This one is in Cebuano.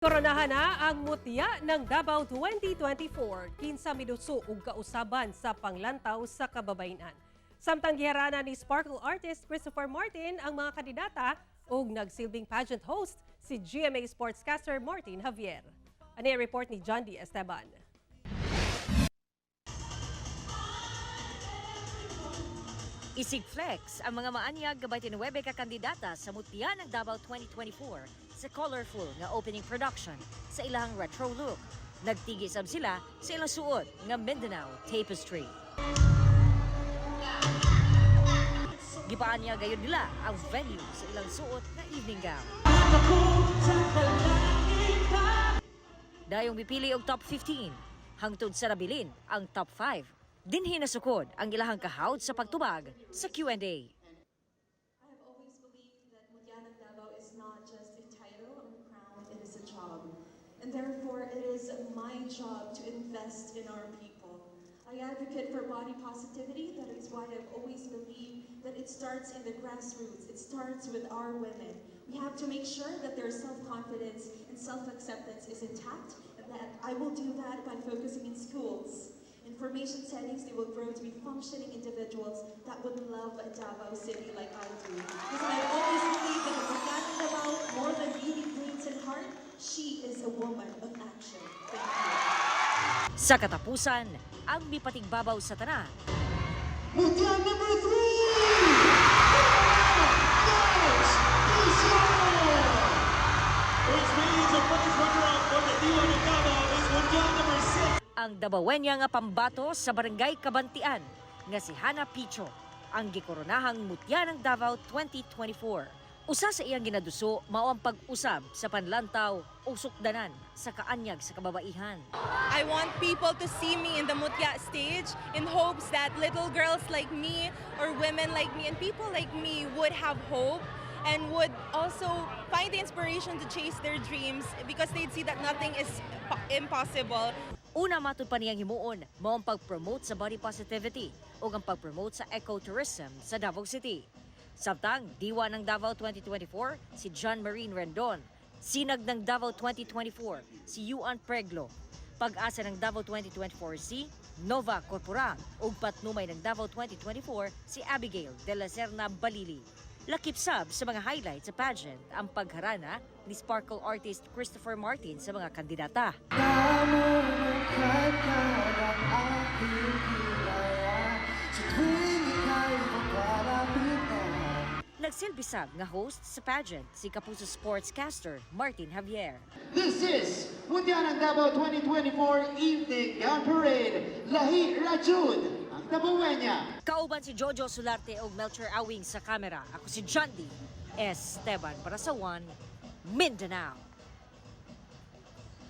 Koronahan na ang Mutya ng Davao 2024, kinsa miduso og kausaban sa panglantaw sa kababayen-an. Samtang giharana ni Sparkle artist Christopher Martin ang mga kandidata ug nagsilbing pageant host si GMA sportscaster Martin Javier. Ani ang report ni John D. Esteban. Isig flex ang mga maanyag nga 29 ka kandidata sa Mutya ng Davao 2024 sa colorful nga opening production sa ilang retro look. Nagtigi sab sila sa ilang suot nga Mindanao tapestry. Gipaanyag gayon nila ang venue sa ilang suot nga evening gown. Dayong mipili og top 15, hangtod sa nabilin ang top 5. Dinhi nasukod ang ilahang kahawd sa pagtubag sa Q&A. I have always believed that Mutya ng Davao is not just a title or crown, it is a job. And therefore, it is my job to invest in our people. I advocate for body positivity. That is why I've always believed that it starts in the grassroots. It starts with our women. We have to make sure that their self-confidence and self-acceptance is intact, and that I will do that by focusing in schools. Information settings, they will grow to be functioning individuals that would love Davao City like I do. Because I always believe that Mutya ng Davao, more than beauty, brains, and heart, she is a woman of action. Thank you. Sa katapusan, ang mipatigbabaw sa tanan Mutya number 3! Which means the first runner-up for the Diwa ng Davao is Mutya number 6. Ang Dabawenya nga pambato sa Barangay Kabantian nga si Hana Picho ang gikoronahang Mutya ng Davao 2024. Usa sa iyang ginaduso mao ang pag-usab sa panlantaw o sukdanan sa kaanyag sa kababaihan. I want people to see me in the Mutya stage in hopes that little girls like me or women like me and people like me would have hope and would also find the inspiration to chase their dreams because they'd see that nothing is impossible. Una matud pa niyang himuon mao ang pag-promote sa body positivity ug ang pag-promote sa ecotourism sa Davao City. Samtang diwa ng Davao 2024 si John Marine Rendon, sinag ng Davao 2024 si Yuan Preglo, pag-asa ng Davao 2024 si Nova Corporal ug patnumay ng Davao 2024 si Abigail de la Serna Balili. Lakip sab sa mga highlights sa pageant ang pagharana ni Sparkle artist Christopher Martin sa mga kandidata. Namumukad ka ng aking himaya sa tuwing ika'y papalapit na. Nagsilbi sab nga host sa pageant si Kapuso sportscaster Martin Javier. This is Mutya ng Davao 2024 Evening Gown Parade. Lahi ra jud ang Dabawenya. Kauban si Jojo Sularte ug Melcher Awing sa kamera. Ako si John D. Esteban para sa One Mindanao.